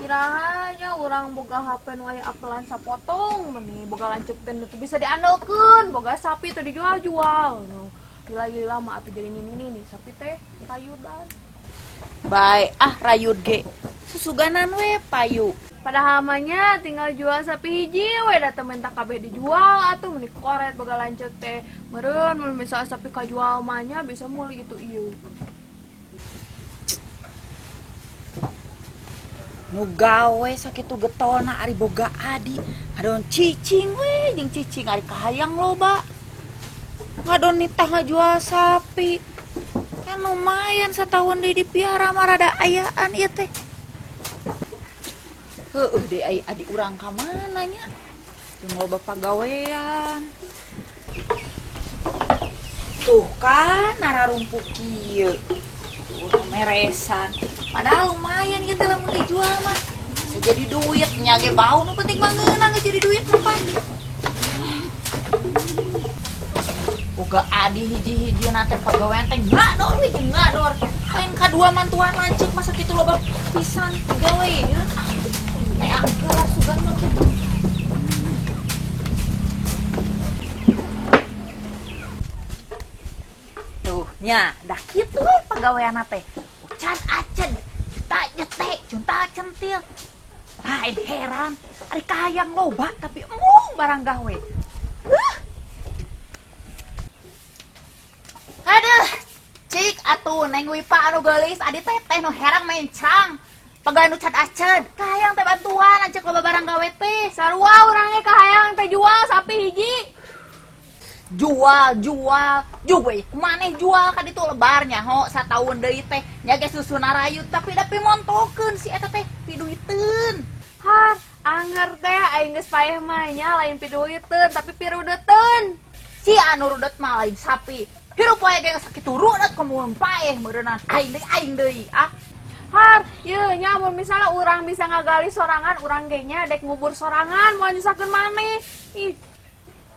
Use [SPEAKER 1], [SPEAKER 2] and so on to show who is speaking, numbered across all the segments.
[SPEAKER 1] Irahanya urang boga HP nu aya apelan sapotong meni boga lanceuk teh nu teu bisa diandalkeun, boga sapi teu dijual-jual. Nu lila-lila mah atuh jadi nini nih sapi teh rayudan.
[SPEAKER 2] Bae ah rayud ge. Susuganan we payu.
[SPEAKER 1] Padahal mah nya tinggal jual sapi hiji we da teu menta kabeh dijual atuh meni koret boga lanceuk teh. Meureun mun misalnya sapi kajual mah nya bisa meuli itu ieu.
[SPEAKER 2] Nu gawe sakitu getolna ari boga adi ngadon cicing we jeung cicing ari kahayang loba. Ngadon nitah ngajual sapi. Kan lumayan setahun deui dipiara mah rada ayaan ieu teh. Heueuh deui ai adi urang ka mana nya? Jeung loba pagawean. Tuh kan nararumpuk kieu. Tuh meresan. Padahal lumayan gitu lamun dijual mah. Bisa jadi duit nya ge bau nu penting mah ngeunang ge jadi duit mah pan. Boga adi hiji-hiji na teh pagawean teh ngador we jeung ngador. Lain kadua mantuan lanceuk masa kitu loba pisan gawe ya. Teh angker sugan mah kitu. Tuh nya dah kitu we pagaweanna teh. Ucan acen, juta jete, junta centil. Lain heran, ari kahayang loba tapi embung barang gawe. Aduh, cik atuh Neng Wipa anu geulis adi teh teh nu herang mencang. Pagawean nu can acen, kahayang teh bantuan lanceuk loba barang gawe teh.
[SPEAKER 1] Sarua urang ge kahayang teh jual sapi hiji.
[SPEAKER 2] Jual, jual, jual, maneh jual ka ditu lebar nyaho sataun deui teh nya ge susuna rayut tapi da pimontokeun si eta teh piduiteun.
[SPEAKER 1] Har, anger teh aing geus paeh mah nya lain piduiteun tapi pirudeteun.
[SPEAKER 2] Si anu rudet mah lain sapi. Hirup wae ge sakitu rudet komo paeh meureunana aing deui ah.
[SPEAKER 1] Har, ieu nya mun misalnya urang bisa ngagali sorangan urang ge nya dek ngubur sorangan moal nyusahkeun maneh. Ih.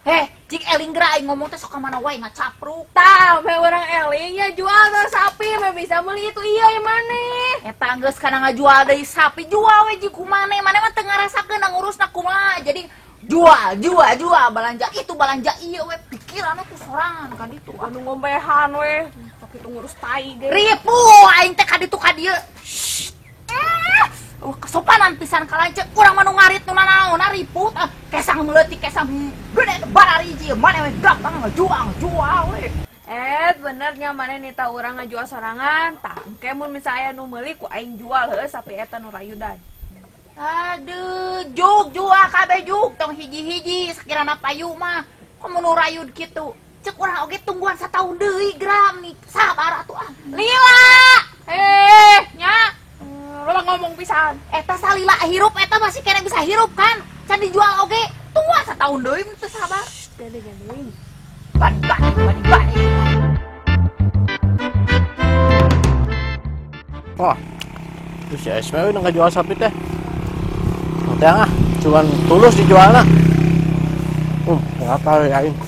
[SPEAKER 2] Heh, cik eling geura aing ngomong teh sok ka mana wae ngacapruk.
[SPEAKER 1] Tah, me urang eling nya jual teh sapi me bisa meuli itu ieu ye maneh.
[SPEAKER 2] Eta geus kana ngajual deui sapi, jual we jeung ku maneh. Maneh mah teu ngarasakeun ngurusna kumaha. Jadi jual, jual, jual balanja itu balanja ieu we pikiranna ku sorangan ka ditu.
[SPEAKER 1] Anu ngombehan we, sok kitu ngurus tai ge.
[SPEAKER 2] Ripu aing teh ka ditu ka dieu. Oh, kesopanan pisan ka lanceuk urang mah nu ngarit nu nanaonna riput ah kesang meuletik kesang gede barariji maneh we gampang ngajual jual we.
[SPEAKER 1] Bener nya maneh nita urang ngajual sorangan tah engke mun misalnya aya nu meuli ku aing jual heueuh sapi eta nu rayudan.
[SPEAKER 2] Aduh, juk jual kabeh juk tong hiji-hiji sakirana payu mah komo nu rayud kitu. Ceuk urang oge tungguan sataun deui gram nih sabar atuh ah.
[SPEAKER 1] Lila. Nya lo ngomong pisan.
[SPEAKER 2] Eta salila hirup eta masih kena bisa hirup kan. Can dijual oge tungguan sataun deui teu sabar.
[SPEAKER 1] Gede gede.
[SPEAKER 2] Ban ban ban ban.
[SPEAKER 3] Wah. Terus si SW udah ngajual sapi teh. Teh ah, cuman tulus dijualna. Enggak tahu ya aing.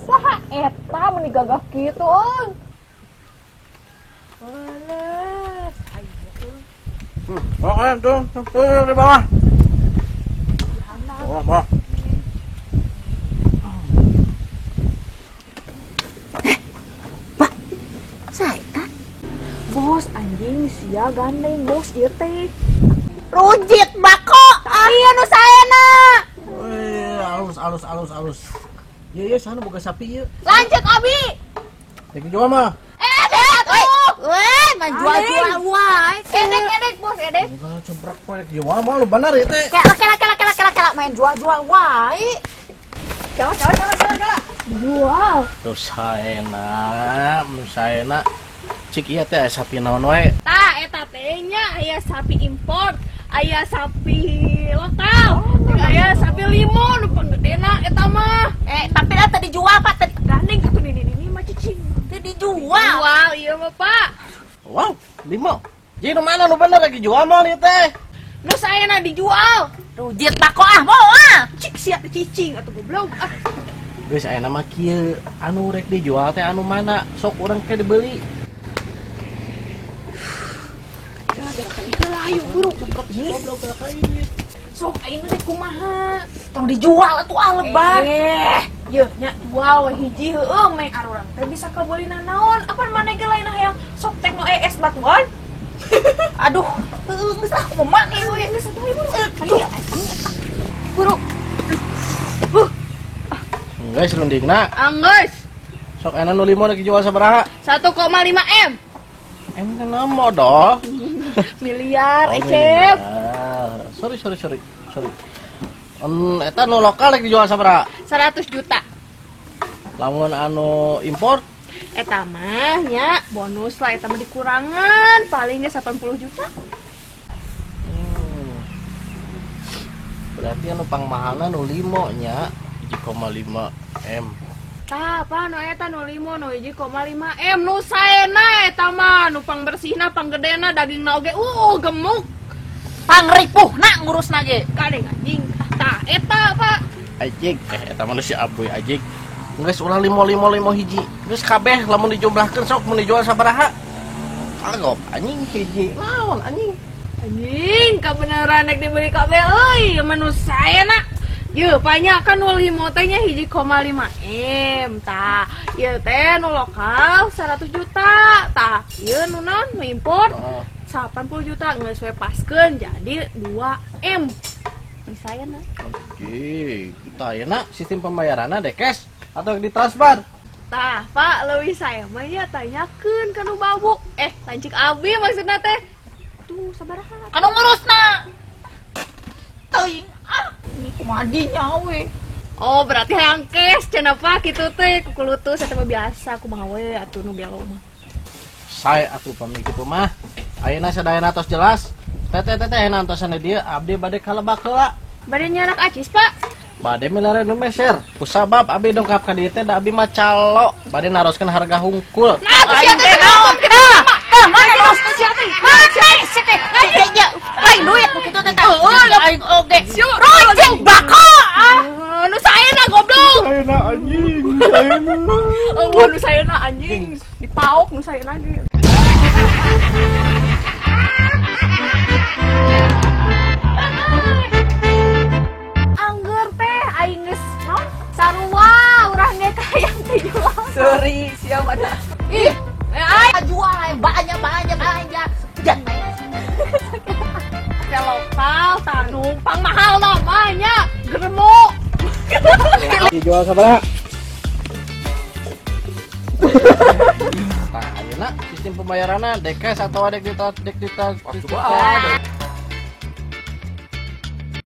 [SPEAKER 1] Saha eta meni gagah kitu euy. Alah,
[SPEAKER 3] Oh, tuh, tuh di bawah. Oh, bawah.
[SPEAKER 2] Pak, saya
[SPEAKER 1] bos anjing sia gandeng bos ieu teh.
[SPEAKER 2] Rujit bako. Iya nu saena.
[SPEAKER 3] Wih, alus alus alus alus. Ieu ieu sana boga sapi ieu.
[SPEAKER 2] Lanceuk abi.
[SPEAKER 3] Rek dijual mah.
[SPEAKER 2] Weh, main jual-jual wae.
[SPEAKER 1] Edek edek bos edek.
[SPEAKER 3] Bukan cebrak poe rek jual mah lu bener ieu teh.
[SPEAKER 2] Kela kela kela kela kela kela main jual-jual wae.
[SPEAKER 1] Kela kela kela kela kela. Jual.
[SPEAKER 3] Terus saena, saena. Cik ieu teh sapi naon wae?
[SPEAKER 1] Tah eta teh nya aya sapi import, aya sapi lokal, aya sapi limo nu panggedena eta mah.
[SPEAKER 2] Tapi da teu dijual Pak teu
[SPEAKER 1] gandeng atuh nini-nini mah cicing.
[SPEAKER 2] Teu dijual.
[SPEAKER 1] Jual ieu mah Pak.
[SPEAKER 3] Wow, limo. Jadi nu mana nu bener lagi jual mah ieu teh?
[SPEAKER 1] Nu saena dijual.
[SPEAKER 2] Rujit bako ah moal.
[SPEAKER 1] Cik sia cicing atuh goblok ah.
[SPEAKER 3] Geus aya nama kieu anu rek dijual teh anu mana? Sok urang ke dibeli.
[SPEAKER 1] Ayo buru. Sok ayeuna teh kumaha?
[SPEAKER 2] Tong dijual atuh ah lebar.
[SPEAKER 1] Yeuh nya jual we hiji heueuh meh arurang teh bisa kabeulina naon? Apan maneh ge lain hayang sok teh nu es batuan?
[SPEAKER 2] Aduh, heueuh geus ah kumaha we
[SPEAKER 1] geus atuh buru. Ayo buru.
[SPEAKER 3] Guys, rundingna.
[SPEAKER 1] Anggeus.
[SPEAKER 3] Sok enak nu limo rek dijual sabaraha?
[SPEAKER 1] 1,5 M.
[SPEAKER 3] M teh modal.
[SPEAKER 1] Miliar, Ecep.
[SPEAKER 3] Sorry. Eta nu lokal rek dijual sabaraha?
[SPEAKER 1] 100 juta.
[SPEAKER 3] Lamun anu impor?
[SPEAKER 1] Eta mah nya bonus lah, eta mah dikurangan paling ge 80 juta.
[SPEAKER 3] Berarti anu pangmahalna nu limo nya 1,5 M.
[SPEAKER 1] Tah, apa nu eta nu limo nu 1,5 M nu saena eta mah nu pangbersihna panggedena dagingna oge gemuk.
[SPEAKER 2] Pangripuhna ngurusna ge.
[SPEAKER 1] Kadeng anjing. Tah eta Pak.
[SPEAKER 3] Ajig, eta mah si abuy ajig. Geus ulah limo hiji. Geus kabeh lamun dijumlahkeun sok mun dijual sabaraha? Kagok anjing hiji. Naon anjing?
[SPEAKER 1] Anjing, kabeneran rek dibeli kabeh euy, mah nu saena. Yeuh, banyak kan nu limo teh nya 1,5 M. Tah, ieu teh nu lokal 100 juta. Tah, ieu nu naon nu impor 80 juta geus we paskeun jadi 2 M. Misalnya.
[SPEAKER 3] Oke, tah ayeuna sistem pembayaranna deh cash atau ditransfer?
[SPEAKER 1] Tah, Pak, leuwih saya mah nya tanyakeun ka nu babuk. Lanceuk abi maksudna teh. Tuh, sabaraha?
[SPEAKER 2] Anu ngurusna. Teuing ah. Ini kumaha dinya we.
[SPEAKER 1] Oh, berarti hayang cash cenah Pak kitu teh kukulutus eta mah biasa kumaha we atuh nu belo mah.
[SPEAKER 3] Sae atuh pami kitu mah. Ayeuna sadayana tos jelas. Teteh ayeuna antosan di dieu abdi bade ka lebak heula.
[SPEAKER 1] Bade nyarak acis, Pak.
[SPEAKER 3] Bade milare nu meser. Kusabab abdi dongkap ka dieu teh da abdi mah calo. Bade naroskeun harga hungkul.
[SPEAKER 1] Nah, atuh sia teh naon? Tah, mana naroskeun sia teh?
[SPEAKER 2] Sia teh. Lain duit nu kitu teh tah. Aing oge.
[SPEAKER 1] Rojeng bako. Nu saena goblok.
[SPEAKER 3] Saena anjing, saena.
[SPEAKER 1] Eueuh nu saena anjing. Dipaok nu saena ge. Angger teh aing geus naon? Sarua urang ge hayang teh jual.
[SPEAKER 2] Sorry, siap ada.
[SPEAKER 1] Ih, aing
[SPEAKER 2] jual aing banyak. Jangan main.
[SPEAKER 1] Lokal tah numpang mahal namanya geremuk.
[SPEAKER 3] Dijual sabaraha? Tah ayeuna sistem pembayaranna dek cash atau dek dita.